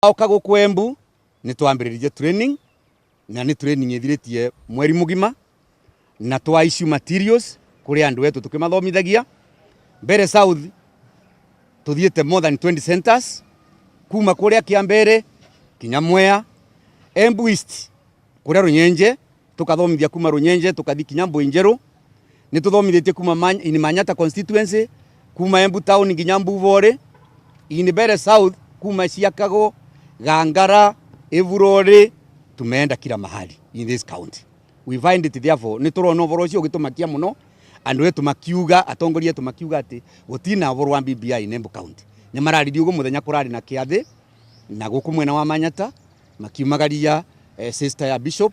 Oka gũkũ Embu nĩ twambĩrĩririe training na nĩ training ĩthirĩtie mweri mũgima na twa issue materials kũrĩ andũ etu tũkĩmathomithagia. Mbere South tuthiĩte more than 20 centers kuma kũrĩa Kiambere kinya Mwea. Embu East kũrĩa Rũnyenje tukathomithia kuma Rũnyenje tukathi kinya Mbui Njerũ. Nĩ tuthomithĩtie kuma in Manyata constituency, kuma Embu town nginya Mbubore. In Mbere South kuma Ciakago, Gangara, Evurore, tumeenda kila mahali in this county. We find it therefore nĩ tũrona ũhoro ũcio ũgĩtũmakia mũno, andũ etu makiuga, atongoria etu makiuga atĩ gũtina ũhoro wa BBI in Embu County. Nĩ mararirie ũguo mũthenya kũrarĩ na kĩathĩ na gũkũ mwena wa Manyata makiumagaria sister ya bishop,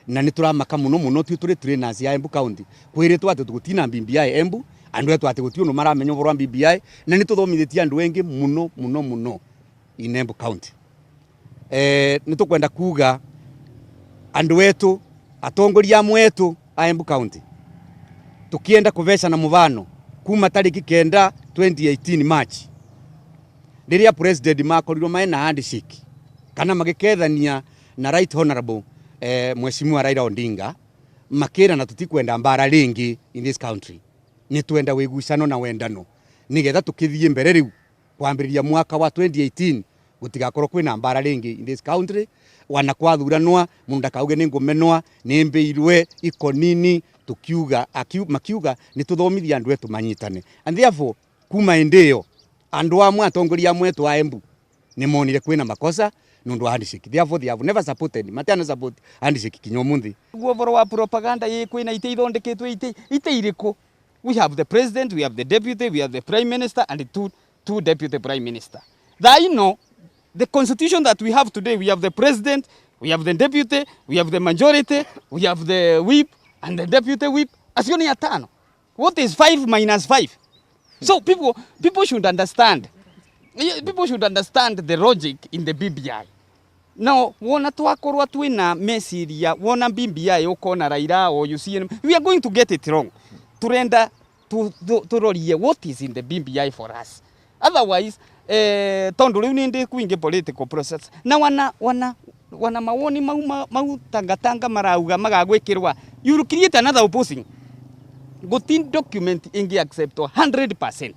na nĩ tũramaka mũno mũno twi tũrĩ trainers ya Embu County kwĩrĩtwo atĩ gũtina BBI Embu, andũ etu atĩ gũtirĩ ũndũ maramenya ũhoro wa BBI, na nĩ tũthomithĩtie andũ aingĩ mũno mũno mũno in Embu County. Nĩ tũkwenda kuga andũ etu, atongoria amwe etu a Embu County, tukienda kuvecana muvano kuma tariki 9 2018 March riria president makorirwo maena handshake kana magikethania na Right Honorable Mheshimiwa Raila Odinga, makirana tutikwenda mbara ringi in this country, ni twenda wigucano na wendano nigetha tukithie mbere. Riu kwambiriria mwaka wa 2018 gutigakorwo kwina mbara ringi in this country, wana kwathuranwa mundu ndakauge ni ngumenwa ni mbirwe iko nini. Tukiuga makiuga ni tuthomithia andu etu manyitane, and therefore kuma indi iyo andu amwe, atongoria amwe etu a Embu, ni monire kwina makosa nundu wa handshake. Therefore they have never supported, matiana support handshake kinya umuthi. Guo ũhoro wa propaganda ĩ kwĩna itĩ ithondeketwo, itĩ irĩkũ? We have the president, we have the deputy, we have the prime minister and two deputy prime minister. Thaa ino the constitution that we have today, we have the president, we have the deputy, we have the majority, we have the whip and the deputy whip. Acio nĩ atano. What is 5 minus 5? So people should understand. People should understand the logic in the BBI. No wona twakorwa twina meciria wona BBI ukona Raila or you see, we are going to get it wrong. Turenda turorie what is in the BBI for us. Otherwise tondu riu nindi kwingi political process na wana mawoni mau mau tangatanga marauga magagwikirwa, you will create another opposing. Guti document ingi accept 100%.